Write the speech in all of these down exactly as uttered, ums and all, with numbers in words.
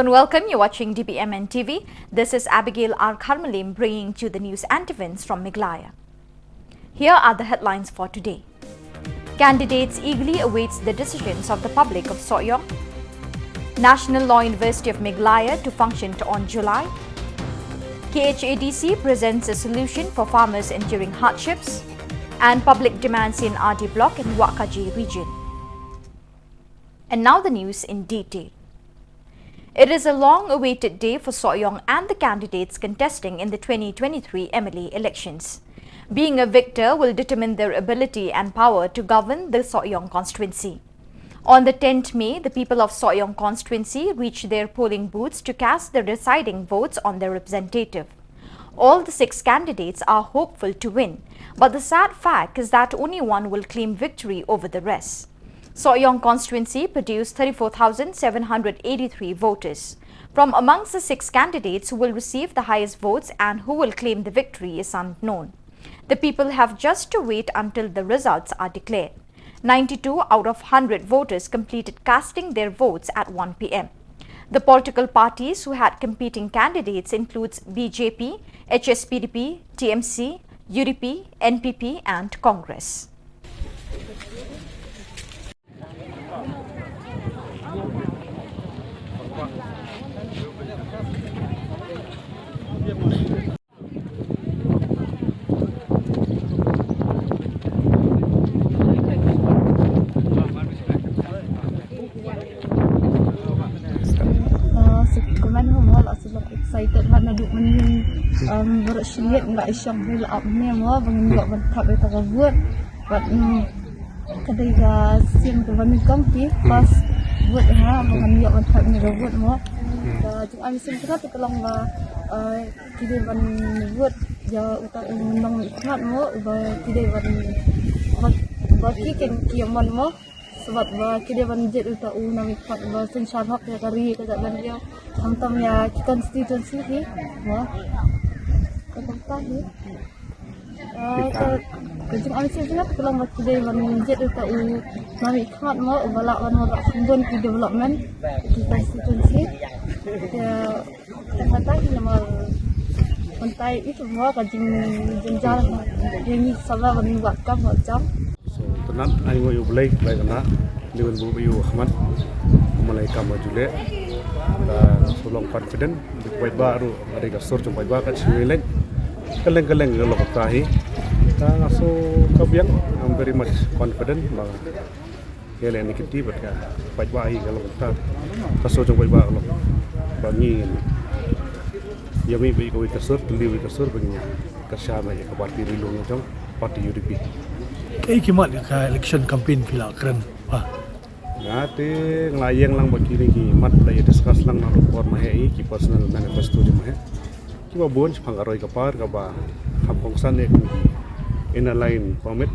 Welcome, you're watching D B M N T V. This is Abigail R Kharmalim bringing to you the news and events from Meghalaya. Here are the headlines for today. Candidates eagerly awaits the decisions of the public of Sohiong. National Law University of Meghalaya to function to on July. K H A D C presents a solution for farmers enduring hardships. And public demands in R D block in Wahkaji region. And now the news in detail. It is a long-awaited day for Sohiong and the candidates contesting in the twenty twenty-three M L A elections. Being a victor will determine their ability and power to govern the Sohiong constituency. On the tenth May, the people of Sohiong constituency reach their polling booths to cast their deciding votes on their representative. All the six candidates are hopeful to win, but the sad fact is that only one will claim victory over the rest. Sohiong constituency produced thirty-four thousand seven hundred eighty-three voters. From amongst the six candidates, who will receive the highest votes and who will claim the victory is unknown. The people have just to wait until the results are declared. Ninety-two out of hundred voters completed casting their votes at one P M. The political parties who had competing candidates includes B J P, H S P D P, T M C, U D P, N P P and Congress. Ah, sa kmen ho mo, la sa long excited ha naduh mynnin, um, baroh shi miet nga i shong hi la ap ne mo, ba ngin ïoh ban thap ïa ka vote. Bad, um, ka dei ka sien kaba nyngkong ki first vote ha, ba ngin ïoh ban thap ïa ka vote mo. Ka jingai mynsiem kata te ka long ba, uh, ki dei ban vote ïa uta u nongmihkhmat mo, ba ki dei ban, ba, ba ki ken ki ïa mon mo. Sabab ba ki dei ban jied uta u nongmihkhmat ba synshar hok ïa ka ri ka jaitbynriew. Khamtam ïa ki constituency hi mo. Ka kumta hi. Ah, ka, ka jingai mynsiem jong nga ka long ba ki dei ban jied uta u nongmihkhmat mo, uba lah ban wanrah shuh bun ki development ki constituency. Ïa, tang kata hi namar mynta ïa i tu mo ka jing, jingjar ïa ngi samla ban wad kam wad jam. So, tang ai nguh ïa u Blei, Blei kane, dei ban buh ïa u khmat, malai kam ba ju leh. Ka shu long confident, dei paidbah ruh, dei ka sur jong paidbah ka shu leh. Kylleng kylleng ka long kumta hi. Ka shu ka biang, I'm very much confident ba ïa leh ni kynti bad ka paidbah hi ka long kumta. Ka sur jong paidbah ka long ba ngi ïa mih bad kawei ka sur, tylli wei ka sur ba ngi ïa kyrshan ïa ka party ri lum jong party U D P. Ei ki mat ka election campaign phi la kren ba? Nga te nga la ïeng lang ba kine ki mat la ïa discuss lang na por ma heh, ki personal manifesto jong ma heh. Kiba bun shaphang ka roi ka par kaba kham kongsan ïa ki Inner Line Permit.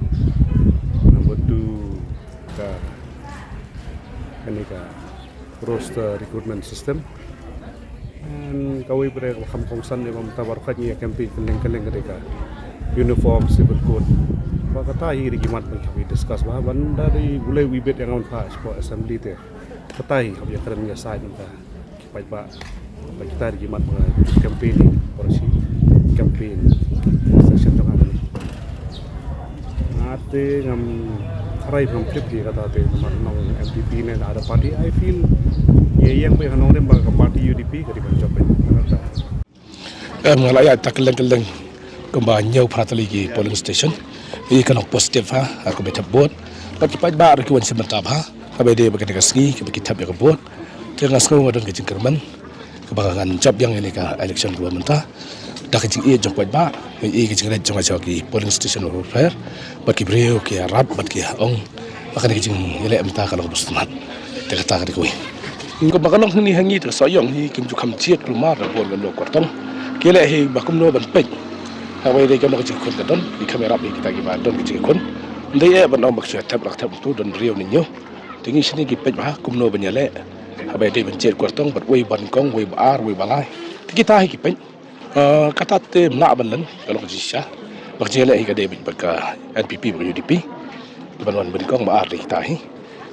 Number two ka, kane ka roster recruitment system. And kawei pat kaba kham kongsan ïa ba mynta baroh khat ngi ïa campaign kylleng kylleng ka dei ka Uniform Civil Code. Ba kata hi dei ki mat ban ki discuss ba ban da dei bulai wibit ïa nga mynta shapoh assembly te. Kata hi hap ïa kren ïa side mynta. Paidbah, ba kita dei ki mat ba nga campaign, por shi campaign session jong nga. Nga te ngam tharai ngam tip hi kata te namar nong M P P ne other party. I feel ïa ïeng ba ha nongrim ba ka party U D P ka dei ban jop. Em, nga la ïa ta kylleng kylleng kumba hynñiew phra tylli ki polling station. Ïa ka long positive ha, ha ka beit thep vote. Bad ki paidbah ruh ki wan shim bynta bha. Kaba dei ba kane ka sngi kaba ki thep ïa ka vote. Te nga sngew nga don ka jingkyrmen kaba ngan jop ïa kane ka election kaba mynta da ka jingïeit jong paidbah, ïa ka jingïeit jong nga jong ki polling station of welfare bad ki briew ki ïarap bad ki ong ba kane ka jingïaleh mynta ka long kaba sngewtynnat. Te kata ka dei kawei. Kaba ka long hangne ha ngi te ka Sohiong hi kim ju kham jied kulmar da bor ngan long kyrtong. Ki leh hi ba kumno ban peit. Haba dei ka long ka jingkhun ka don ki kham ïarap ïa kita kiba don ka jingkhun. Ym dei eh ban ong ba ka shu thep la ka thep tu don briew ne hynñiew. Te ngi shane ki peit ba kumno ban ïaleh. Haba dei ban jied kyrtong bad wei ba nyngkong, wei ba ar, wei ba lai. Te kita hi ki peit. Ah, kata te ym lah ban len, ka long ka jingshisha. Ba ka jingïaleh hi ka dei bad ka N P P bad ka U D P. Ban wan ba nyngkong ba ar dei kita hi.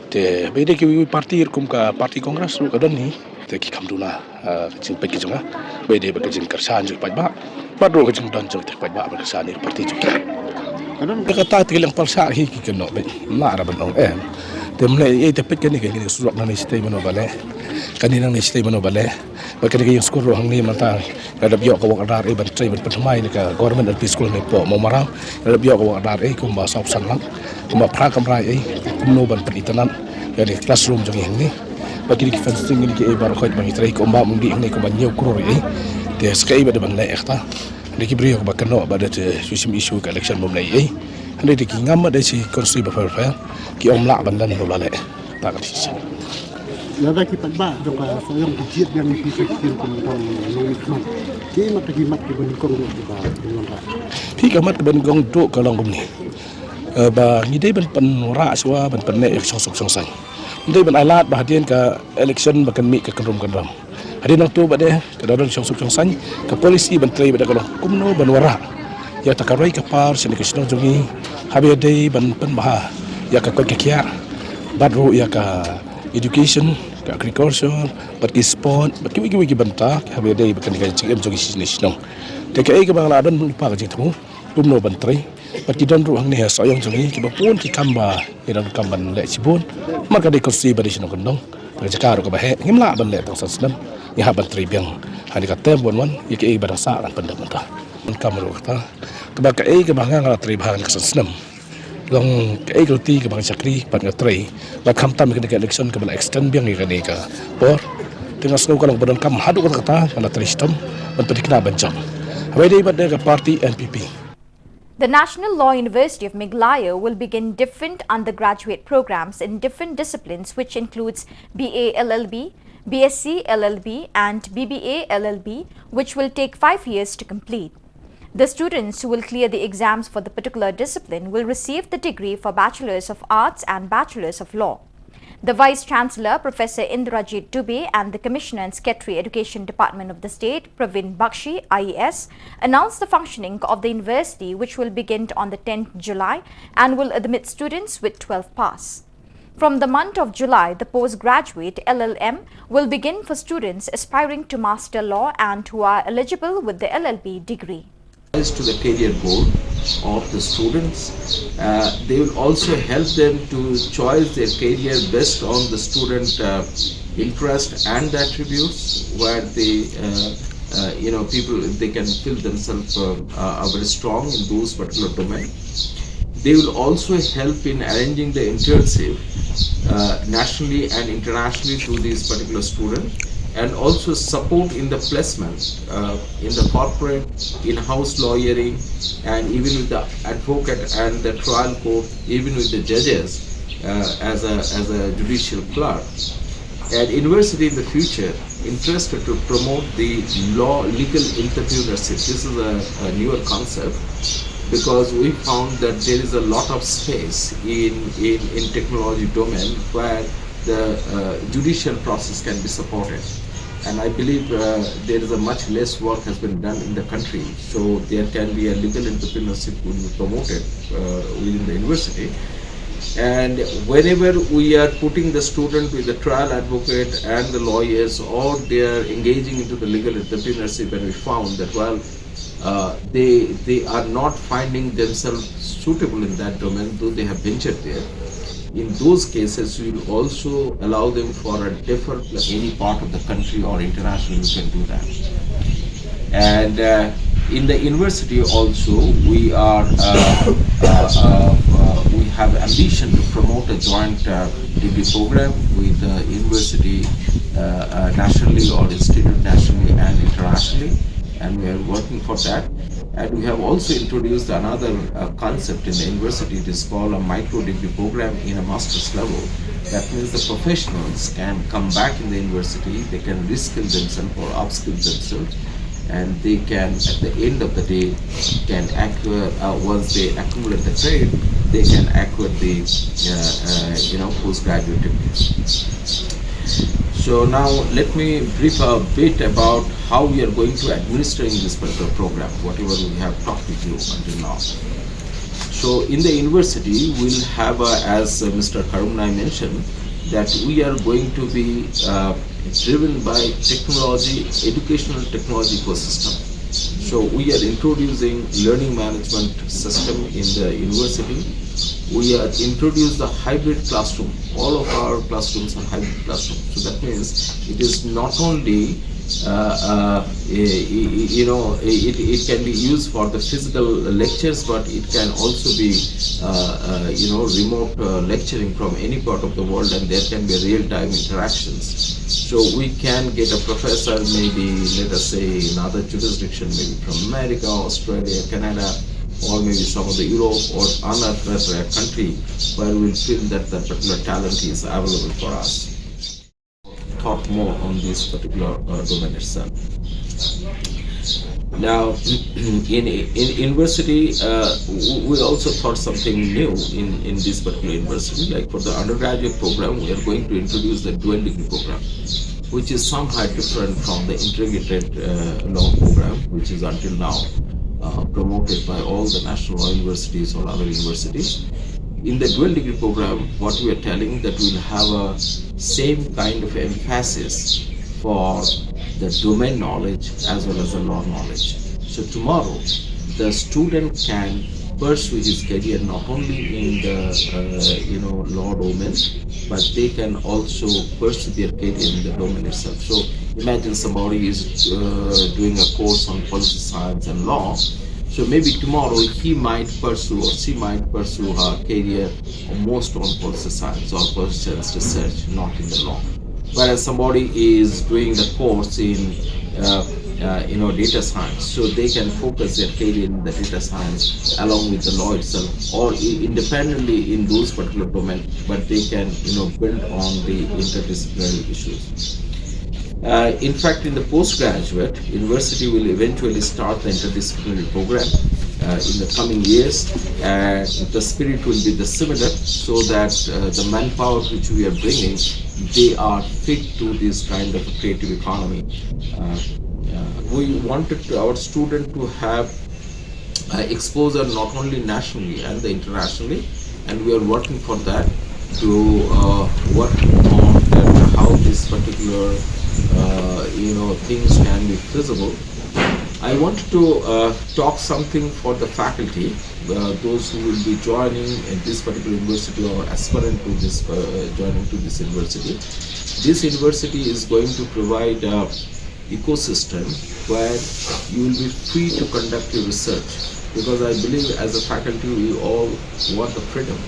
Te ba dei kiwei party ruh kum ka party Congress ruh ka don hi. Te ki kham duna, ah, ka jingpeit ka jong nga. Ba dei ba ka jingkyrshan jong ki paidbah. Bad ruh ka jingdon jong ki paidbah ba kyrshan ïa ka party jong ki. Ka don ka kata te ki liang pyrshah hi ki kynnoh bad na ra ban ong em. Te mynne ei te peit kane ka ïing surok nangne shatei mano ba leh. Kane nangne shatei mano ba leh. Bad kane ka ïing skul ruh hangne mynta. Nga dep ïoh ka work order ei ban trei ban pynthymmai na ka Government L P School hangne hapoh Mawmarang. Nga dep ïoh ka work order ei kumba saw phew san lak. Kumba phra kamra ei kumno ban pynitynnad ïa kane ka classroom jong ngi hangne. Bad kine ki fencing kine kiei baroh khoit ba ngi trei kumba mynta hangne kumba hynñiew klur ei. Te sa kaei ba dei ban leh ïa kata. Hynrei ki briew kiba kynnoh ba dei te shu shim issue ka election bym leh ei. Hynrei te ki ngam ba dei shi constituency bapher bapher. Ki ym lah ban len ba la leh. Ta ka decision. Lada ki paidbah jong ka Sohiong ki jied biang ïa phi sa shisien kum u nongmihkhmat, kiei mat ki mat kiba nyngkong ruh kiba phin wanrah? Phi, ka mat kaba nyngkong ruh ka long kumne. Eh, ba ngi dei ban pynwanrah shuwa ban pynneh ïa ka shongsuk shongsaiñ. Ngi dei ban ailad ba hadien ka election ba kan mih ka kynrum kynram. Hadien nangta ba dei ka dei don shongsuk shongsaiñ, ka policy ban trei ba dei ka long kumno ban wanrah ïa kata ka roi ka par sha kane ka shnong jong ngi, haba ïadei ban pynbha ïa ka koit ka khiah bad ruh ïa ka education, ka agriculture, bad ki sport, bad kiwei kiwei ki bynta, haba ïadei bad kane ka jingim jong ngi sha kane ka shnong. Te kaei kaba nga la don lypa ka jingthmu kumno ban trei. Bad ki don ruh hangne ha Sohiong jong ngi kiba bun ki kam ba ngi donkam ban leh shibun. Namar ka dei ka constituency ba dei shnong kyndong. Ka jaka ruh kaba heh, ngim lah ban leh tang san snem. Ngi hap ban trei biang ha kane ka term ban wan, ïa kaei ba dang sah kan pyndep mynta. Donkam ruh kata. Kaba kaei kaba nga nga la trei bha ha kane ka san snem. Long kaei ka lynti kaba nga shakri bad nga trei. Bad khamtam ïa kane ka election kaba la extend biang ïa kane ka por. Te nga sngew ka long ba donkam haduh katta katta, nga la trei shitom ban pynthikna ban jop. Haba ïadei bad ka party N P P. The National Law University of Meghalaya will begin different undergraduate programs in different disciplines, which includes B A L L B, B S C L L B, and B B A L L B, which will take five years to complete. The students who will clear the exams for the particular discipline will receive the degree for Bachelors of Arts and Bachelors of Law. The Vice Chancellor, Professor Indrajit Dubey, and the Commissioner and Secretary, Education Department of the State, Praveen Bakshi, I A S, announced the functioning of the university, which will begin on the tenth July and will admit students with twelve pass. From the month of July, the postgraduate L L M will begin for students aspiring to master law and who are eligible with the L L B degree. As to the career goal of the students, uh, they will also help them to choose their career based on the student, uh, interest and the attributes where they, uh, uh, you know, people, if they can feel themselves, uh, uh, are very strong in those particular domain. They will also help in arranging the internship, uh, nationally and internationally to these particular students, and also support in the placement, uh, in the corporate, in-house lawyering, and even with the advocate and the trial court, even with the judges, uh, as a, as a judicial clerk. An university in the future interested to promote the law, legal entrepreneurship. This is a, a newer concept because we found that there is a lot of space in, in, in technology domain where the, uh, judicial process can be supported. And I believe, uh, there is a much less work has been done in the country. So there can be a legal entrepreneurship will be promoted, uh, within the university. And whenever we are putting the student with the trial advocate and the lawyers, or they are engaging into the legal entrepreneurship, and we found that, well, uh, they, they are not finding themselves suitable in that domain, though they have ventured there. In those cases, we will also allow them for a defer plus any part of the country or international, you can do that. And, uh, in the university also, we are, uh, uh, uh, uh, we have ambition to promote a joint, uh, degree program with the university, uh, uh, nationally or institute nationally and internationally, and we are working for that. And we have also introduced another, uh, concept in the university. It is called a micro degree program in a master's level. That means the professionals can come back in the university, they can reskill themselves or upskill themselves, and they can, at the end of the day, can acquire, uh, once they accumulate the credit, they can acquire the, uh, uh, you know, postgraduate degree. So now let me brief a bit about how we are going to administering this particular program, whatever we have talked with you until now. So in the university, we'll have, a, as, uh, Mister Kharumnai mentioned, that we are going to be, uh, driven by technology, educational technology ecosystem. So we are introducing learning management system in the university. We are introduce the hybrid classroom. All of our classrooms are hybrid classroom. So that means it is not only uh, uh, you know, it, it can be used for the physical lectures, but it can also be uh, uh, you know, remote uh, lecturing from any part of the world, and there can be real-time interactions. So we can get a professor, maybe, let us say, in other jurisdiction, maybe from America, Australia, Canada, or maybe some of the Europe or another uh, country, where we'll feel that that particular talent is available for us. Thought more on this particular uh, domain itself. Now, in, in university, uh, we also thought something new in, in this particular university. Like, for the undergraduate program, we are going to introduce the dual degree program, which is somehow different from the integrated uh, law program, which is until now uh, promoted by all the national law universities or other universities. In the dual degree program, what we are telling, that we'll have a same kind of emphasis for the domain knowledge as well as the law knowledge. So tomorrow, the student can pursue his career not only in the uh, you know, law domain, but they can also pursue their career in the domain itself. So imagine somebody is uh, doing a course on policy science and law. So maybe tomorrow he might pursue or she might pursue her career most on policy science or policy science research, not in the law. Whereas somebody is doing the course in uh, uh, you know, data science, so they can focus their career in the data science along with the law itself, or independently in those particular domains, but they can, you know, build on the interdisciplinary issues. Uh, in fact, in the postgraduate, university will eventually start the interdisciplinary program uh, in the coming years, and the spirit will be the similar, so that uh, the manpower which we are bringing, they are fit to this kind of a creative economy. Uh, uh, we wanted to, our student to have uh, exposure not only nationally and the internationally, and we are working for that, to uh, work on that, how this particular uh, you know, things can be feasible. I want to uh, talk something for the faculty, uh, those who will be joining in this particular university or aspirant to this uh, joining to this university. This university is going to provide a ecosystem where you will be free to conduct your research, because I believe as a faculty we all want the freedom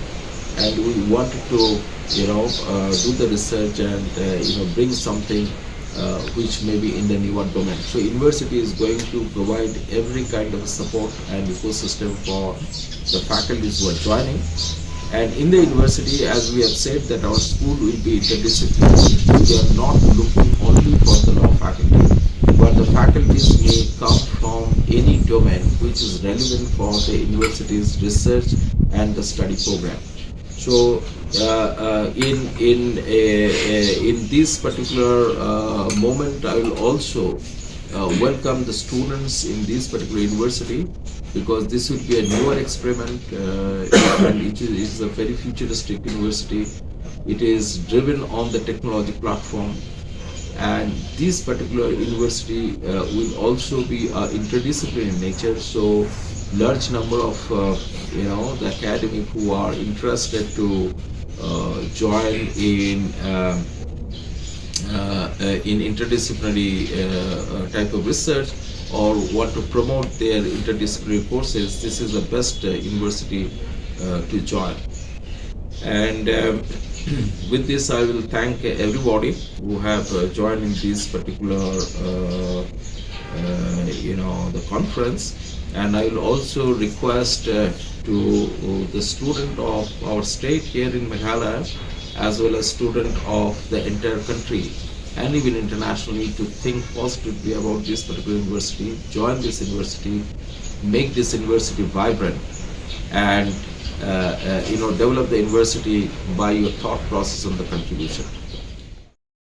and we want to, you know, uh, do the research and uh, you know, bring something uh, which may be in the newer domain. So university is going to provide every kind of support and ecosystem for the faculties who are joining. And in the university, as we have said, that our school will be interdisciplinary. We are not looking only for the law faculty, but the faculties may come from any domain which is relevant for the university's research and the study program. So uh, uh, in in uh, uh, in this particular uh, moment, I will also uh, welcome the students in this particular university, because this will be a newer experiment uh, and it is, it is a very futuristic university. It is driven on the technology platform, and this particular university uh, will also be uh, interdisciplinary in nature. So large number of uh, you know, the academic who are interested to uh, join in um, uh, uh, in interdisciplinary uh, uh, type of research, or want to promote their interdisciplinary courses, this is the best uh, university uh, to join. And um, with this, I will thank everybody who have uh, joined in this particular, uh, uh, you know, the conference. And I will also request uh, to uh, the student of our state here in Meghalaya, as well as student of the entire country and even internationally, to think positively about this particular university, join this university, make this university vibrant, and uh, uh, you know, develop the university by your thought process and the contribution.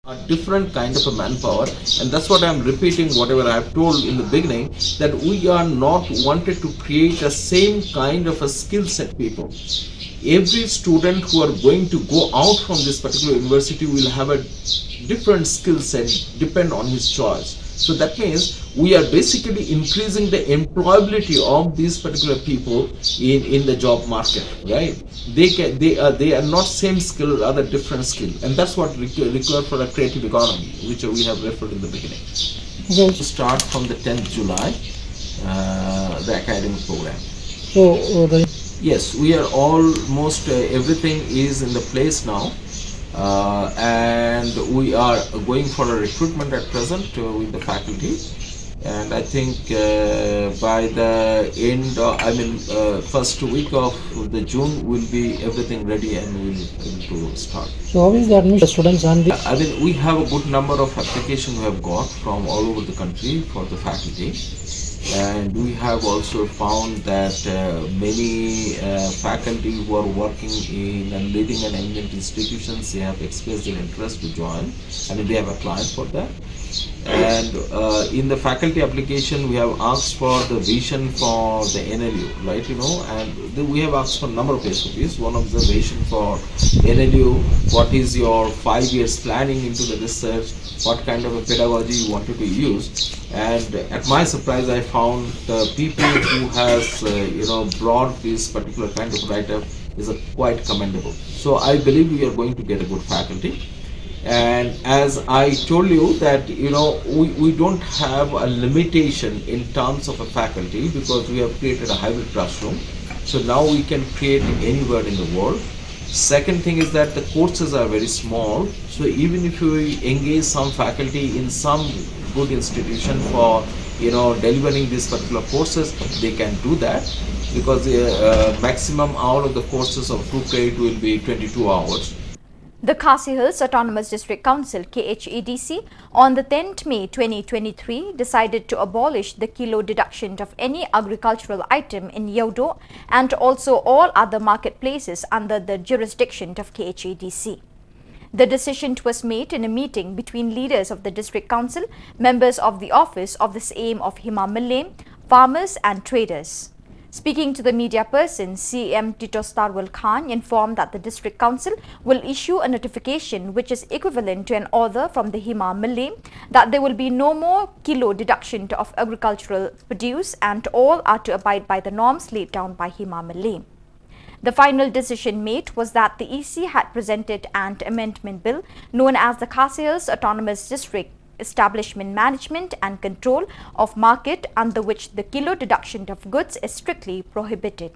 A different kind of a manpower, and that's what I'm repeating, whatever I have told in the beginning, that we are not wanted to create a same kind of a skill set people. Every student who are going to go out from this particular university will have a different skill set, depend on his choice. So that means we are basically increasing the employability of these particular people in, in the job market, right? They can, they are, they are not same skill, rather different skill, and that's what requ- required for a creative economy, which we have referred in the beginning. Okay. To start from the tenth July, uh, the academic program. So, uh, the Yes, we are almost, uh, everything is in the place now, uh, and we are going for a recruitment at present, uh, with the faculty. And I think, uh, by the end, of, I mean, uh, first week of the June, will be everything ready and we'll, we'll to start. So, how is the admission of students and the I mean, we have a good number of applications we have got from all over the country for the faculty. And we have also found that, uh, many, uh, faculty who are working in and leading and eminent institutions, they have expressed their interest to join. I mean, they have applied for that. And, uh, in the faculty application, we have asked for the vision for the N L U, right? You know, and the, we have asked for a number of S O Ps. One of the vision for N L U, what is your five years planning into the research, what kind of a pedagogy you wanted to use. And at my surprise, I found the people who has, uh, you know, brought this particular kind of write-up is a quite commendable. So I believe we are going to get a good faculty. And as I told you that, you know, we, we don't have a limitation in terms of a faculty because we have created a hybrid classroom. So now we can create anywhere in the world. Second thing is that the courses are very small. So even if we engage some faculty in some good institution for, you know, delivering these particular courses, they can do that because the, uh, maximum hour of the courses of two credit will be twenty-two hours. The Khasi Hills Autonomous District Council, K H A D C, on the tenth May twenty twenty-three, decided to abolish the kilo deduction of any agricultural item in Iewduh and also all other marketplaces under the jurisdiction of K H A D C. The decision was made in a meeting between leaders of the District Council, members of the office of the Syiem of Hima Mylliem, farmers and traders. Speaking to the media person, Syiem Titoh Starwell Chyne informed that the District Council will issue a notification which is equivalent to an order from the Hima Mylliem that there will be no more kilo deduction of agricultural produce and all are to abide by the norms laid down by Hima Mylliem. The final decision made was that the E C had presented an amendment bill known as the Khasi Hills Autonomous District Establishment Management and Control of Market, under which the kilo deduction of goods is strictly prohibited.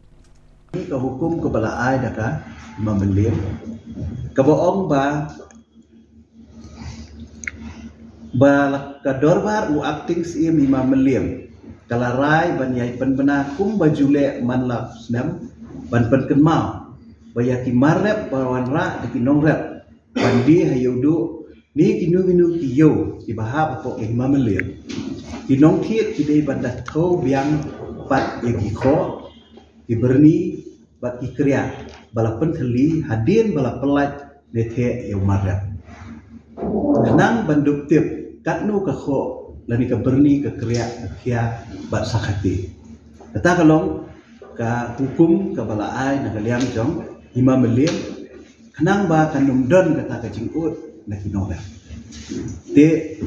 Ka hukum kaba la ai da ka Hima Mylliem kaba ong ba ba la ka dorbar u acting Syiem Hima Mylliem ka la rai ban ïai pynbna kumba ju leh man la snem ban pynkynmaw ba ïa ki mar rep ba wanrah da ki nongrep ban die ha Iewduh ne kino kino ki ïew kiba hap hapoh Hima Mylliem, ki nongthied ki dei ban da thew biang pat ïa ki khoh, ki byrni bad ki kriah ba la pynthylli hadien ba la pyllait ne theh ïa u mar rep. Khnang ban dup tip katno ka khoh lane ka byrni, ka kriah, ka khia bad sa khatduh. Kata ka long ka hukum kaba la ai na ka liang jong Hima Mylliem khnang ba kan ym don kata ka jingud na ki nongrep. Te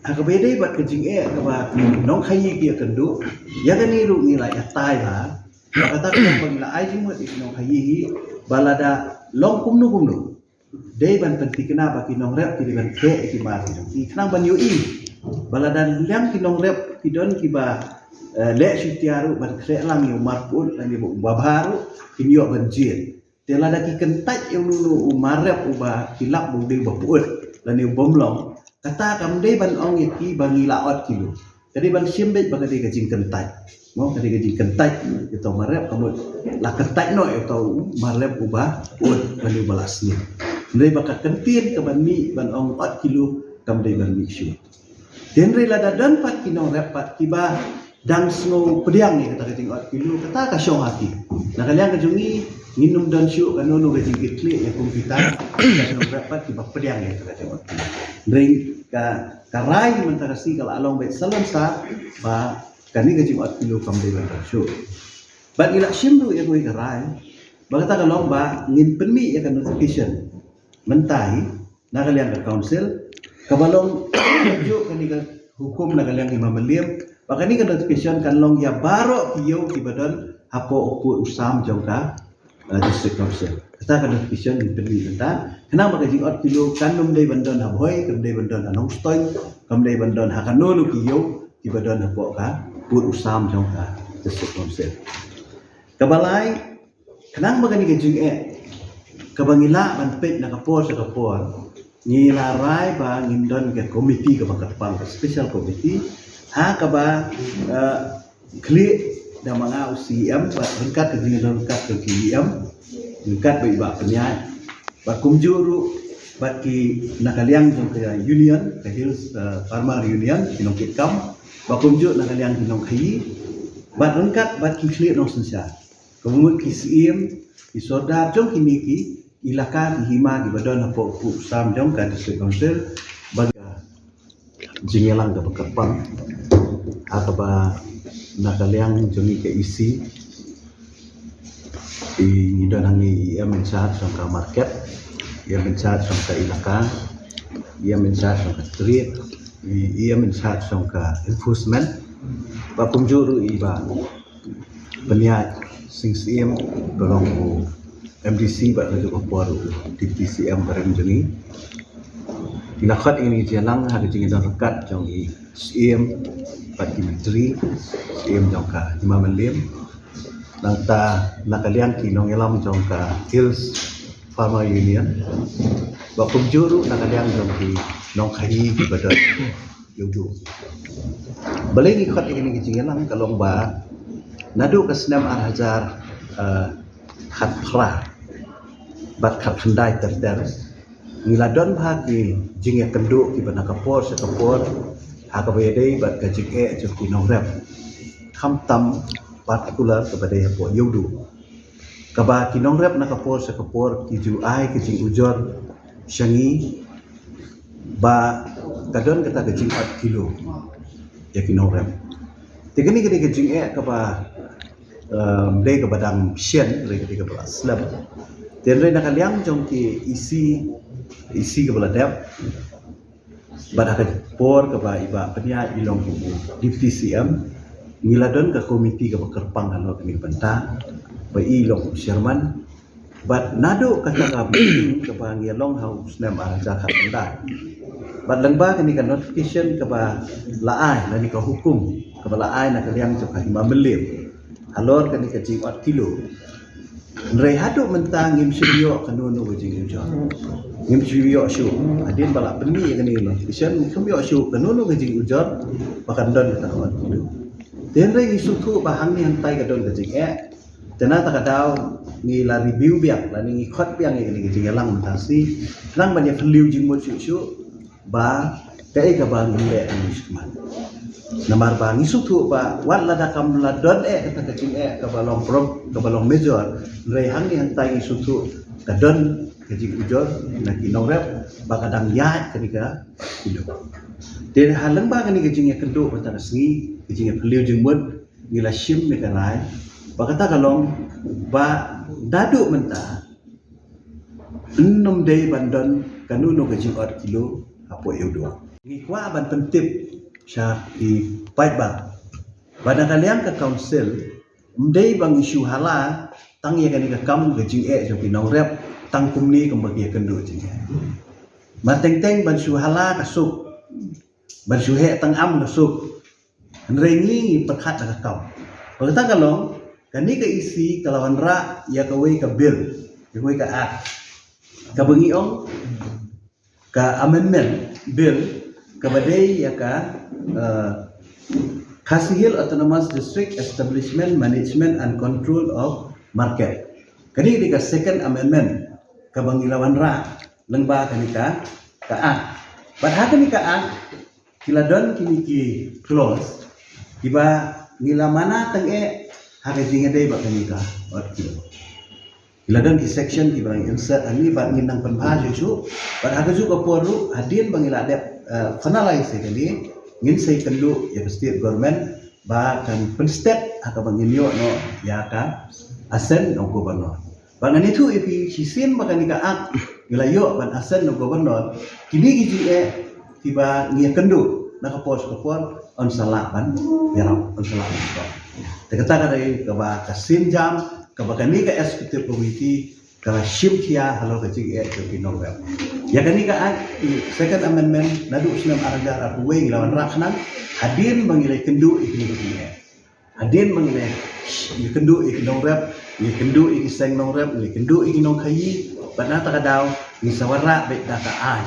ha kaba ïadei bad ka jingeh kaba ki nongkhaïi ki ïakynduh, ïa kane ruh ngi la ïatai ba ba kata ka long ba ngi la ai jingmut ïa ki nongkhaïi hi ba lada long kumno kumno dei ban pynthikna ba ki nongrep ki dei ban theh ïa ki mar ki jong ki khnang ban ïohi ba lada liang ki nongrep ki don kiba eh, leh shutia ruh ban khleh lang ïa u mar pyut lane ba u babha ruh kin ïoh ban jied. Te lada ki kyntait ïa uno uno u mar rep uba ki lap ba u dei uba pyut lane u bym long, kata kam dei ban ong ïa ki ba ngi la ot kilo. Ka dei ban shim beit ba ka dei ka jingkyntait. Mo, ka dei ka jingkyntait ïa uto u mar rep, ka mut la kyntait noh ïa uto u mar rep uba pyut lane uba la sniew. Hynrei ba ka kyntien kaban mih ban ong ot kilo kam dei ban mih shuh. Te hynrei lada don pat ki nongrep pat kiba dang sngew pdiang ïa kata ka jingot kilo, kata ka shong ha ki. Na ka liang ka jong ngi, ngin ym don shuh kano kano ka jingkitkhlieh ïa kum kita ki nongrep pat kiba pdiang ïa kata ka jingot kilo. Hynrei ka, ka rai mynta ka sngi ka la long beit salonsar ba kane ka jingot kilo kam dei ban don shuh. Bad ngi la shim ruh ïa kawei ka rai Ba kata ka long ba ngin pynmih ïa ka notification mynta hi na ka liang ka council, kaba long ju kane ka hukum na ka liang Hima Mylliem, ba kane ka notification kan long ïa baroh ki ïew kiba don hapoh u pud u sam jong ka, uh, district council. Kata ka notification ngin pynmih mynta. Khnang ba ka jingot kilo kan ym dei ban don ha Bhoi, kan dei ban don ha Nongstoiñ, kan dei ban don ha kano kano ki ïew kiba don hapoh ka pud u sam jong ka district council. Kaba lai, khnang ba kane ka jingeh kaba ngi lah ban peit na ka por sha ka por, ngi la rai ba ngin don ka komiti kaba kyrpang, ka special committee, ha kaba, eh, khlieh da ma nga u C E M, bad ryngkat ka jingïadon ryngkat ka C E M, ryngkat bad i Bah Pynïaid, bad kumjuh ruh bad ki na ka liang jong ka union, ka Hills, eh, Farmer Union, ki nongkitkam, bad kumjuh na ka liang ki nongkhaïi, bad ryngkat bad ki khlieh nongsynshar, kaba mut ki syiem, ki sordar jong kine ki ilaka, ki hima kiba don hapoh u pud u sam jong ka district council, bad ka jingïalang kaba kyrpang, ha kaba na ka liang jong ngi ka E C, i ngi don hangne i E M in charge jong ka market, i E M in charge jong ka ilaka, i E M in charge jong ka trade, i E M in charge jong ka enforcement, bad kumjuh ruh i Bah Pynïaid Sing Syiem, ba long u M D C bad kajuh ka por u Deputy C E M barim jong ngi. Ngi la khot ïa kane ka jingïalang ha ka jingïadon ryngkat jong i Syiem bad ki myntri, Syiem jong ka Hima Mylliem, nangta na ka liang ki nongïalam jong ka Hills Farmer Union, bad kumjuh ruh na ka liang jong ki nongkhaïi kiba don ïa u duk. Balei ngi khot ïa kane ka jingïalang ka long ba naduh ka snem ar hajar, eh, khatphra bad khatkhyndai ter ter, ngi la don bha ki jingïakynduh kiba na ka por sha ka por, ha kaba ïadei bad ka jingeh jong ki nongrep, khamtam particular kaba dei hapoh Ïewduh, kaba ki nongrep na ka por sha ka por ki ju ai ka jingujor sha ngi ba ka don kata ka jingot kilo ïa ki nongrep. Te kane ka dei ka jingeh kaba, um, dei kaba dang shen, dei ka dei kaba la slem. Te hynrei na ka liang jong ki E C, E C kaba la dep, bad ha ka por kaba i Bah Pynïaid i long u Deputy C M, ngi la don ka komiti kaba kyrpang halor kane ka bynta, ba i long u chairman. Bad naduh kata ka meeting kaba ngi ïa long ha u snem ar hajar khatkhyndai, bad lyngba kane ka notification kaba la ai, lane ka hukum kaba la ai na ka liang jong ka Hima Mylliem halor kane ka jingot kilo, hynrei haduh mynta ngim shym ïoh kano kano ka jingujor. Ngim shym ïoh shuh. Hadien ba la pynmih ïa kane ka notification, ngim shym ïoh shuh kano kano ka jingujor ba kan don kata ka ot kilo. Te hynrei ngi sngewthuh ba hangne hangtai ka don ka jingeh. Te na kata ka daw ngi la review biang, lane ngi khot biang ïa kane ka jingïalang mynta shi, khnang ban ïa phylliew jingmut shuh shuh ba kaei kaba ngin leh hangne shakhmat. Namar ba ngi sngewthuh ba wat lada kam la don eh kata ka jingeh kaba long prom, kaba long major, hynrei hangne hangtai ngi sngewthuh ka don ka jingujor na ki nongrep ba ka dang ïaid kane ka kilo. Te ha lyngba kane ka jingïakynduh mynta ka sngi, ka jingïaphylliew jingmut, ngi la shim ïa ka rai ba kata ka long ba naduh mynta ym dei ban don kano kano ka jingot kilo hapoh Ïewduh. Ngi kwah ban pyntip sha ki paidbah ba na ka liang ka council ym dei ba ngi shu hala tang ïa kane ka kam ka jingeh jong ki nongrep tang kumne kumba ki ïakynduh jingeh. Mar teng teng ban shu hala ka suk, ban shu heh tang am ka suk. Hynrei ngi ngi pyrkhat da ka kam. Ba kata ka long, kane ka E C ka la wanrah ïa kawei ka bill, ïa kawei ka act, kaba ngi ong ka amendment bill kaba dei ïa ka, eh, Khasi Hills Autonomous District Establishment, Management and Control of Market. Kane ka dei ka second amendment kaba ngi la wanrah lyngba kane ka, ka act. Bad ha kane ka act ki la don kine ki clause kiba ngi la mana tang eh ha ka jingïadei bad kane ka ot kilo. Ki la don ki section kiba ngi insert hangne bad ngin nang pynbha shuh shuh. Bad ha kajuh ka por ruh hadien ba ngi la dep, eh, finalize ïa kane, ngin sa ïakynduh ïa ka state government ba kan pynstet ha kaba ngin ïoh noh ïa ka assent jong u governor. Bad ngan ïathuh ïa phi shisien ba kane ka act ngi la ïoh ban assent na u Governor, kine ki jingeh kiba ngi ïakynduh na ka por sha ka por yn sa lah ban ïarap, yn sa lah ban ïarap. Te kata ka dei kaba ka sienjam kaba kane ka executive committee ka la shim khia halor ka jingeh jong ki nongrep. Ïa kane ka act, second amendment, naduh u snem ar hajar arphew wei ngi la wanrah khnang, hadien ba ngi la ïakynduh ïa kine ki jingeh. Hadien ba ngi la ïakynduh ïa ki nongrep, ngi la ïakynduh ïa ki seng nongrep, ngi la ïakynduh ïa ki nongkhaïi, bad na kata ka daw ngi sa wanrah beit da ka aiñ.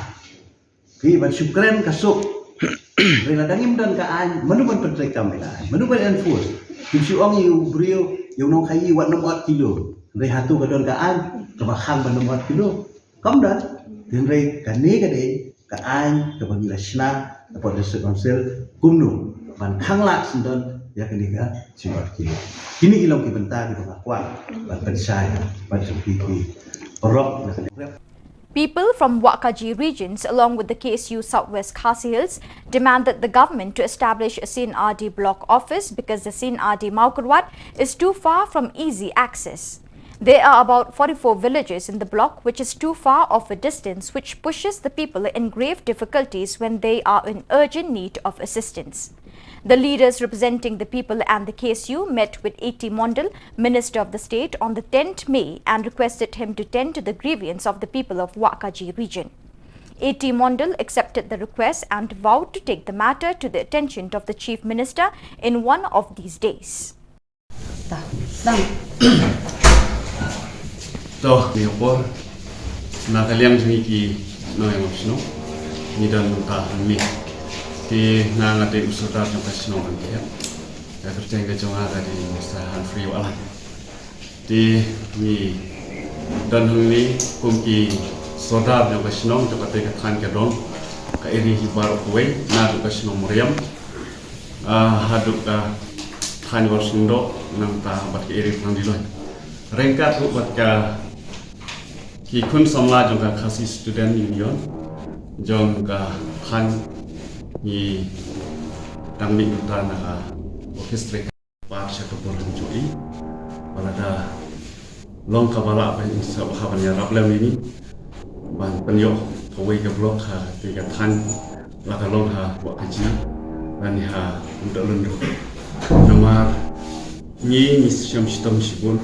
Phi, ban shu kren ka suk. Hynrei lada ngim don ka aiñ, mano ban pyntreikam ïa ka aiñ? Mano ban enforce? Kim shu ong ïa u briew, ïa u nongkhaïi, wat nym ot kilo. Hynrei hato ka don ka aiñ kaba khang ban nym ot kilo? Kam don. Hynrei kane ka dei ka aiñ kaba ngi la shna hapoh District Council, kumno ban khang lad syndon ïa kane ka jingmut kine. Kine ki long ki bynta kiba nga kwah ban pynshai bad jong phi ki paralok na kane. People from Wahkaji regions, along with the K S U Southwest Khasi Hills, demand that the government to establish a C and R D block office because the C and R D Mawkyrwat is too far from easy access. There are about forty-four villages in the block, which is too far of a distance, which pushes the people in grave difficulties when they are in urgent need of assistance. The leaders representing the people and the K S U met with A T Mondal, Minister of the State, on the tenth May and requested him to tend to the grievance of the people of Wahkaji region. A T Mondal accepted the request and vowed to take the matter to the attention of the Chief Minister in one of these days. To, ngi por na ka liang jong ngi ki nongïalam shnong, ngi don mynta hangne. Te nga nga dei u sordar jong ka shnong Angkhiat. Ka kyrteng ka jong nga ka dei Mister Humphrey Wahlang. Te ngi don hangne kum ki sordar jong ka shnong, jong kata ka thaiñ ka dong, ka area hi baroh kawei, naduh ka shnong Mariam haduh ka thaiñ Warsngewdoh, nangta bad ka area Phangliloi. Ryngkat ruh bad ka ki khun samla jong ka Khasi Student Union jong ka thaiñ, ngi dang mih mynta na ka office trei ka pat sha ka por hynjohi. Ba lada long kaba lah ba ngin sa bha ban ïarap lem ïa ngi ban pynïoh kawei ka block ha kata ka thaiñ, la ka long ha Wahkaji lane ha Umdohlun ruh. Namar ngi ngi shem shitom shibun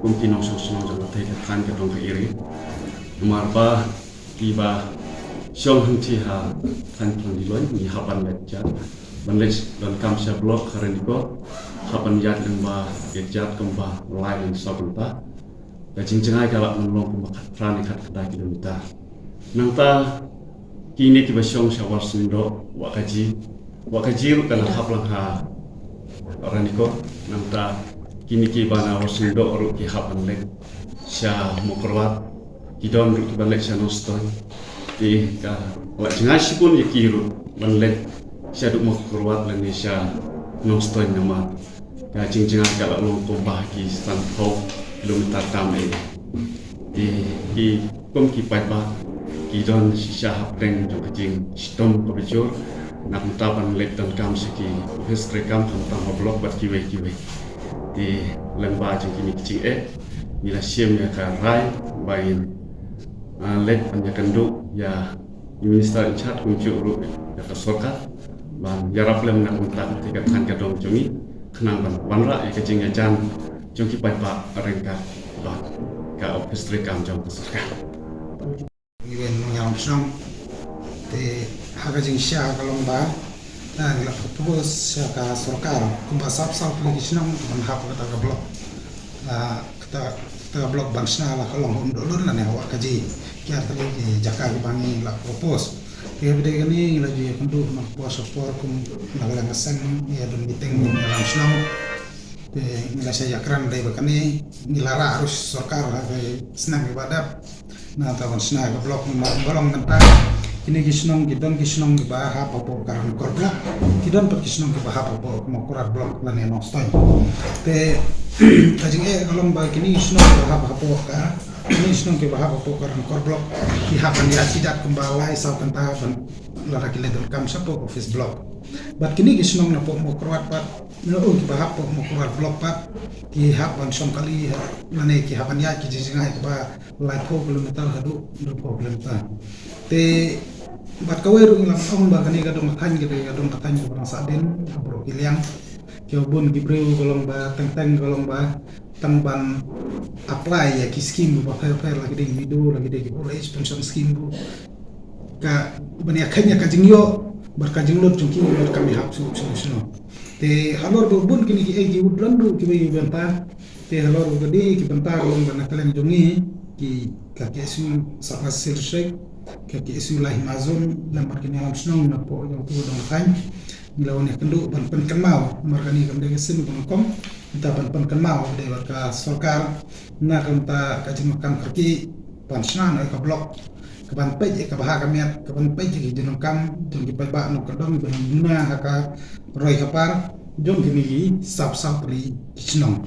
kum ki nongshong shnong jong kata ka thaiñ ka dong ka area. Namar ba kiba shong hangtei ha thaiñ Phangliloi ngi hap ban leit ïaid, ban leit donkam sha block ha Ranikor, hap ban ïaid lyngba ka ïaid kumba lai ngan saw kynta. Ka jingjngai ka lah ban long kumba khatphra ne khatkhyndai kilometer. Nangta kine kiba shong sha Warsngewdoh, Wahkaji, Wahkaji ruh ka la hap lang ha Ranikor, nangta kine kiba na Warsngewdoh ruh ki hap ban leit sha Mawkyrwat, ki don ruh kiba leit sha Nongstoiñ. Te ka la jngai shibun ïa ki ruh ban leit shaduh Mawkyrwat lane sha Nongstoiñ namar ka jingjngai ka la long kumba ki sanphew kilometer tam eh. Te ki kum ki paidbah ki don shisha hapdeng jong ka jingshitom kaba jur na ka bynta ban leit donkam sha ki office treikam khamtam ha block bad kiwei kiwei. Te lyngba jong kine ki jingeh ngi la shim ïa ka rai ba ngin leit ban ïakynduh ïa i Minister in charge kumjuh ruh ïa ka sorkar ban ïarap lem na ka bynta kata ka thaiñ ka dong jong ngi khnang ban wanrah ïa ka jingïajan jong ki paidbah ryngkat bad ka office treikam jong ka sorkar. Ngi wen nongïalam shnong te ha ka jingshisha ka long ba ngi la propose sha ka sorkar kumba sap sap ki shnong ban hap kata ka block. Kata ka block ban shna la ka long ha Umdohlun lane ha Wahkaji, ki ar tylli ki jaka kiba ngi la propose. Te ha kane ngi la ju ïakynduh na ka por sha ka por kum na ka liang ka seng, ngi ïa don meeting nongïalam shnong. Te ngi la shah ïakren dei ba kane ngi la rah ruh sorkar ha ka snem kaba dep. Nangta ban shna ka block namar ba long mynta kine ki shnong ki don ki shnong kiba hap hapoh ka Ranikor block, ki don pat ki shnong kiba hap hapoh Mawkyrwat block lane Nongstoiñ. Te ka jingeh ka long ba kine ki shnong kiba hap hapoh ka, kine ki shnong kiba hap hapoh ka Ranikor block ki hap ban ïaid shi dat kumba lai saw kynta ban lada ki leit donkam shapoh office block. Bad kine ki shnong napoh Mawkyrwat pat Ngi ong kiba hap hapoh Mawkyrwat Block pat ki hap ban shong kali ha, lane ki hap ban ïaid ki jingjngai kaba laiphew kilometer haduh hynriewphew kilometer. Te bad kawei ruh ngi la ong ba kane ka dong ka thaiñ ka dei ka dong ka thaiñ kaba dang sahdien ha baroh ki liang. Kiba bun ki briew ka long ba teng teng ka long ba tang ban apply ïa ki scheme bapher bapher, la ki dei ki MIDO, la ki dei ki old age pension scheme ruh. Ka ban ïa kheiñ ïa ka jingïoh bad ka jinglut jong ki bad kam ïahap shuh shuh shuh. Te halor ba bun kine ki ei ki wut ran ruh kiba ïa bynta. Te halor ba dei ki bynta ka long ba na ka liang jong ngi ki ka KSU Sub Council District, ka KSU Lahi Mazun, lem bad kine lam shnong na poh jong tu dong thaiñ. Ngi la wan ïakynduh ban pynkynmaw, namar kane kam dei ka sien ka nyngkong, mynta ban pynkynmaw dei bad ka sorkar na ka bynta ka jingdonkam kyrkieh ban shna noh ïa ka block, ka ban peit ïa ka bha ka miat, ka ban peit ïa ki jingdonkam jong ki paidbah nongkyndong, ban duna ha ka roi ka par jong kine ki sawphew saw tylli ki shnong.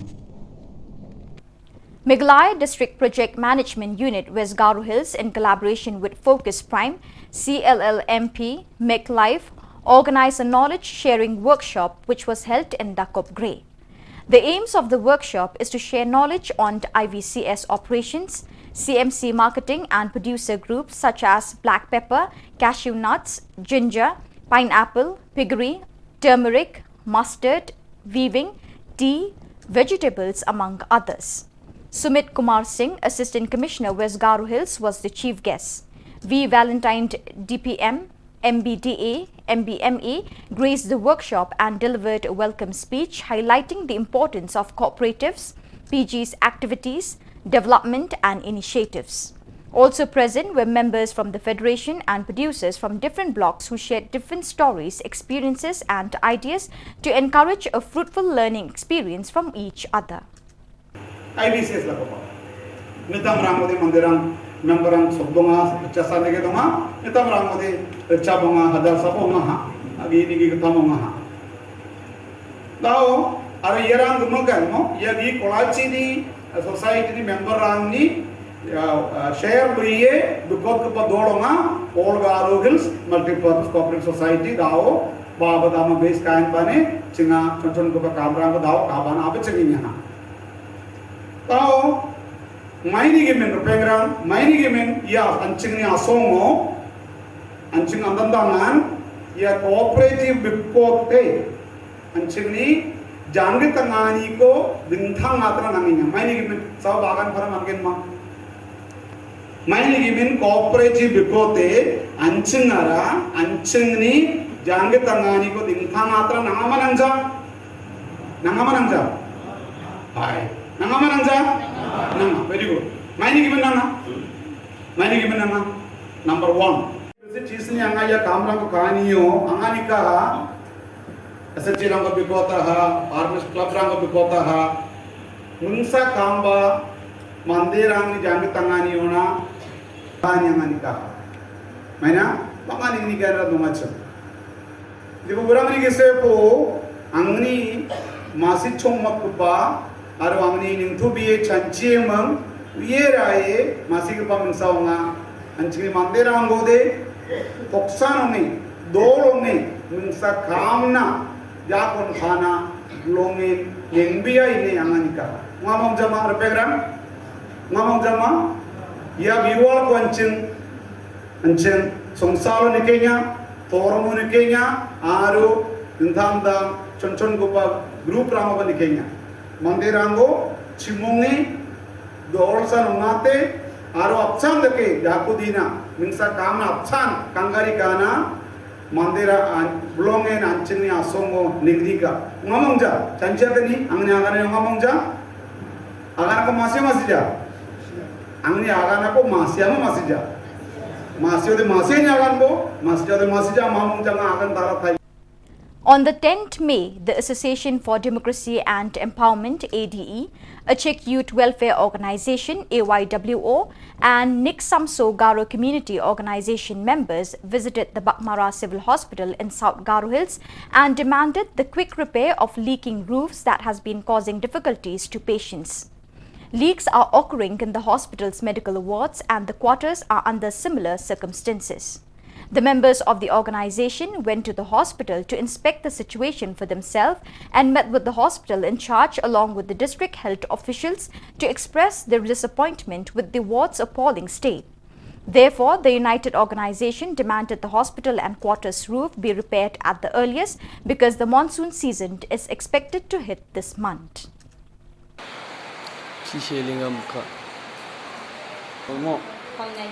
Meghalaya District Project Management Unit West Garo Hills, in collaboration with Focus Prime, C L L M P, MegLife, organized a knowledge sharing workshop which was held in Dakop Grey. The aims of the workshop is to share knowledge on I V C S operations, C M C marketing and producer groups such as black pepper, cashew nuts, ginger, pineapple, piggery, turmeric, mustard, weaving, tea, vegetables, among others. Sumit Kumar Singh, Assistant Commissioner, West Garo Hills, was the chief guest. V Valentine, D P M, M B D A, M B M A, graced the workshop and delivered a welcome speech highlighting the importance of cooperatives, P G's activities, development and initiatives. Also present were members from the federation and producers from different blocks who shared different stories, experiences and ideas to encourage a fruitful learning experience from each other. I V C S la ko pa. Mitam rang ko de mandirang, member rang sok donga, chasan de ke donga, mitam rang ko de cha bonga, hadar sa bonga ha, agi ni gi tam bonga ha. Dau, are ïa rang gumul kan mo, ïa gi Kolachi ni, eh, society ni member rang ni, ïa, eh, share bri ye, bikot ko pa dolonga, All Garo Hills Multipurpose Cooperative Society, dau, ba ba dama base kain bane, chinga, chon chon ko pa kam rang ko dau, ka ban apa chingi nya ha. Tau, maini gimin rupengrang, maini gimin, ya, anching ni asongo, anching andandangan, ya cooperative bikote, anching ni, janggi tangani ko, dingthang atra nanginya, maini gimin, sa bagan para mangkin ma. Maini gimin cooperative bikote, anching ara, anching ni, janggi tangani ko, dingthang atra nangama nangja. Nangama nangja. Hai. Nangama nangja. Nanga. Very good. Maini gimin nanga. Maini gimin nanga. Number one. Bisi chis ni anga ya kamrang ko kani yo. Anga ni ka ha. Asa chirang ko bikota ha. Farmers club rang ko bikota ha. Mungsa kamba. Mandirang ni janggi tangani yo na. Kani anga ni ka ha. Maina. Bangani ni ka ra dongacham. Di ba burang ni kise po, angni masi chong mak kupa, aro angni ning tu biye chanchie mang, biye raye, masi kupa mingsa onga, anching ni mandirang ko de, toksan ongi, dol ongi, mingsa kamna, ya kon khana, longin, neng biya ini anganika. Ngamong jama repegrang, ngamong jama, ya biwal ko anching, Anching, songsalo ni kenya, tormo ni kenya, aro, dingthang dang, chon chon gupa, group rang ba ni kenya. Mandirang ko, chimongi, dolsan ongate, aro apsan dake, jaku dina, mingsa kamna apsan, kangari kana, mandira an, blongen anching ni asongo, ningdika. Ngamong ja, chancha kani, angni agane ngamong ja, Agan ko masi masi ja. Angni agan ko masi ama masi ja. Masi ode masi ni agan ko, masi ode masi ja mamung janga agan tara thai. On the tenth May, the Association for Democracy and Empowerment, A D E, Achik Youth Welfare Organization, A Y W O, and Niksamso Garo Community Organization members visited the Baghmara Civil Hospital in South Garo Hills and demanded the quick repair of leaking roofs that has been causing difficulties to patients. Leaks are occurring in the hospital's medical wards and the quarters are under similar circumstances. The members of the organization went to the hospital to inspect the situation for themselves and met with the hospital in charge along with the district health officials to express their disappointment with the ward's appalling state. Therefore, the United Organization demanded the hospital and quarters roof be repaired at the earliest because the monsoon season is expected to hit this month. Chi she lingam ka. Mo. Hong nai.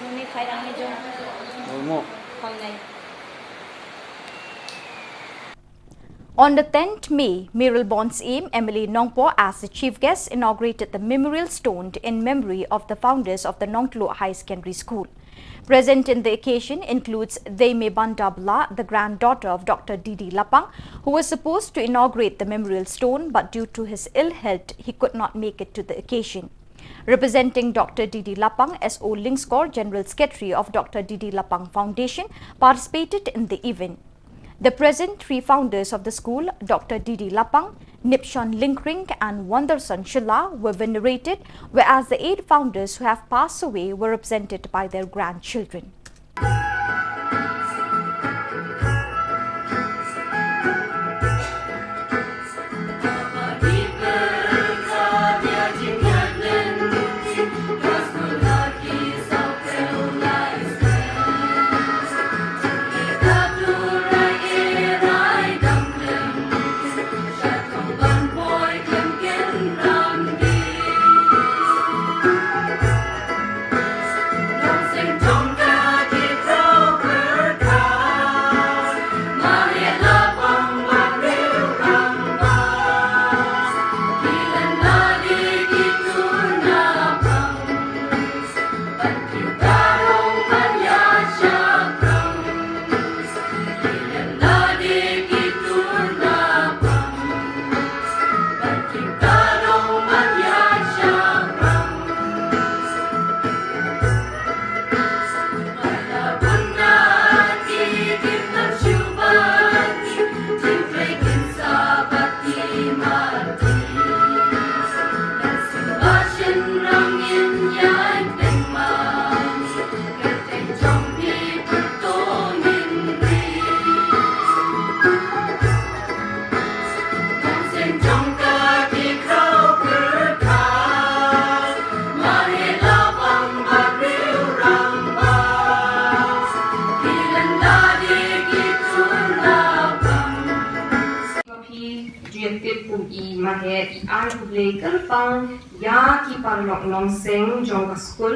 Muni khai rang ni jong. Mo. Hong nai. On the tenth May, Mayoral Bond Syiem M L A Nongpoh, as the chief guest, inaugurated the memorial stone in memory of the founders of the Nongtluh High Secondary School. Present in the occasion includes Dame Banda Blah, the granddaughter of Doctor D D Lapang, who was supposed to inaugurate the memorial stone, but due to his ill health, he could not make it to the occasion. Representing Doctor D D Lapang, S O Lyngskor, General Secretary of Doctor D D Lapang Foundation, participated in the event. The present three founders of the school, Doctor D D Lapang, Nipshon Lyngkring, and Wonderson Shylla, were venerated, whereas the eight founders who have passed away were represented by their grandchildren. Phi ju ïa tip kum i Mahe, i ai khublei kyrpang ïa ki paralok nongseng jong ka skul,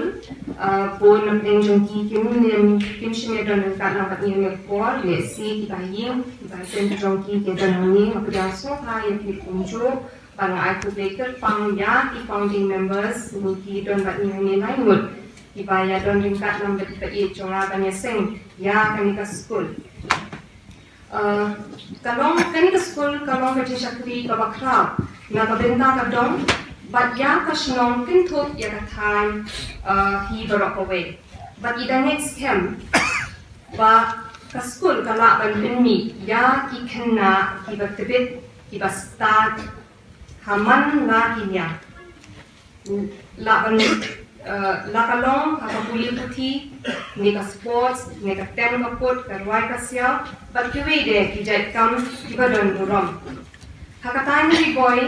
ah, bun na pdeng jong ki kim nym, kim shym ïa don ryngkat lang bad ngi ha kane ka por, lehse ki bahaïing, ki bahaïing jong ki ki don hangne, nga pdiang sngewbha ïa phi kumjuh, bad nga ai khublei kyrpang ïa ki founding members, kine ki don bad ngi hangne lai ngut, kiba ïa don ryngkat lang bad ki bahaïing jong nga ban ïa seng ïa kane ka skul. Uh, ka long, kane ka skul ka long ka jingshakri kaba khraw na ka bynta ka dong bad ïa ka shnong, kynthup ïa ka thaiñ, uh, hi baroh kawei. Bad i da ngeit skhem ba ka skul ka lah ban pynmih ïa ki khynnah kiba tbit, kiba stad ha man la ki liang. La ban, eh, la ka long ha ka pule puthi, ne ka sports, ne ka tem ka put, ka rwai ka siaw, bad kiwei de ki jait kam kiba don burom. Ha ka Thaiñ Ri Bhoi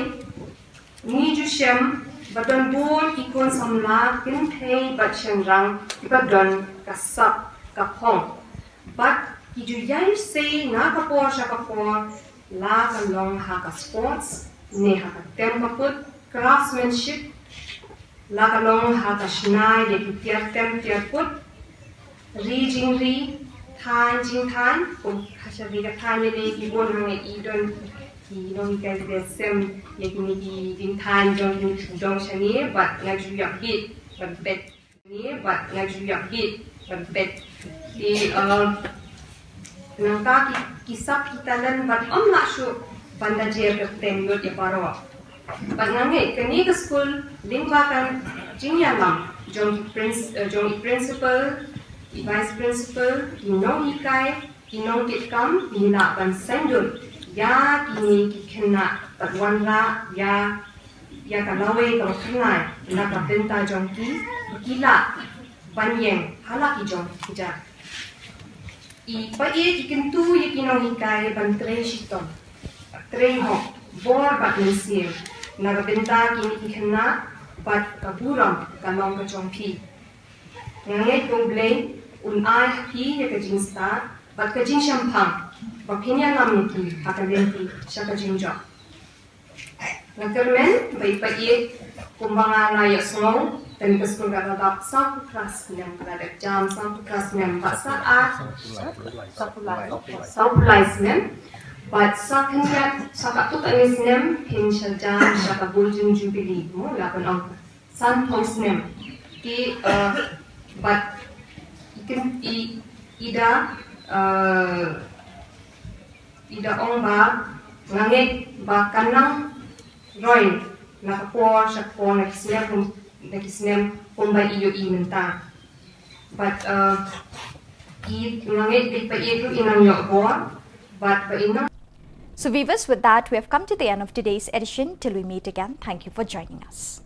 ngi ju shem ba don bun ki khun samla kynthei bad shynrang kiba don ka sap ka phong, bad ki ju ïai sei na ka por sha ka por, la ka long ha ka sports, ne ha ka tem ka put, craftsmanship, la ka long ha ka shna ïa ki tiar tem tiar put, ri jingri, thaiñ jingthaiñ, kum ha sha ri ka thaiñ ïa lei ki bun hangne i don ki nonghikai ki sem ïa kine ki jingthaiñ jong ki dong shane, bad nga ju ïap bit bad beit. Ni bad nga ju ïap bit bad beit. Te, eh, nangta ki, ki sap ki talent bad ym lah shuh ban da jer kyrteng lut ïa baroh. Bad nga ngeit kane ka skul lyngba ka jingïalam jong ki princ-, eh, jong i principal, i vice principal, ki nonghikai, ki nongtip kam, ki lah ban sngewthuh ïa kine ki khynnah bad wanrah ïa ïa ka lawei kaba khynnai na ka bynta jong ki, ba ki lah ban ïeng ha la ki jong ki jait. I paid i kyntu ïa ki nonghikai ban trei shitom, trei hok, bor bad mynsiem na ka bynta kine ki khynnah, bad ka burom ka long ka jong phi. Nga ngeit ba U Blei un ai ha phi ïa ka jingstad bad ka jingshemphang ba phin ïalam ïa ki ha ka lynti sha ka jingjop. Nga kyrmen ba i paid kumba nga la ïohsngew, kane ka skul ka la dap saw phew phra snem, ka la dep jam saw phew phra snem, bad sa ar, saw phew lai snem, bad sa khyndiat, sa katto katne snem phin sa jam sha ka Golden Jubilee, mo, la ban ong san phew snem. Ki, eh, bad i kyn-, i, i da, eh, i da ong ba nga ngeit ba kan nang roi na ka por sha ka por, na ki snem, na ki snem kumba i ïohi mynta. Bad, eh, i, nga ngeit ba i paid ruh i nang ïoh bor bad ba i nang. So viewers, with that, we have come to the end of today's edition. Till we meet again, thank you for joining us.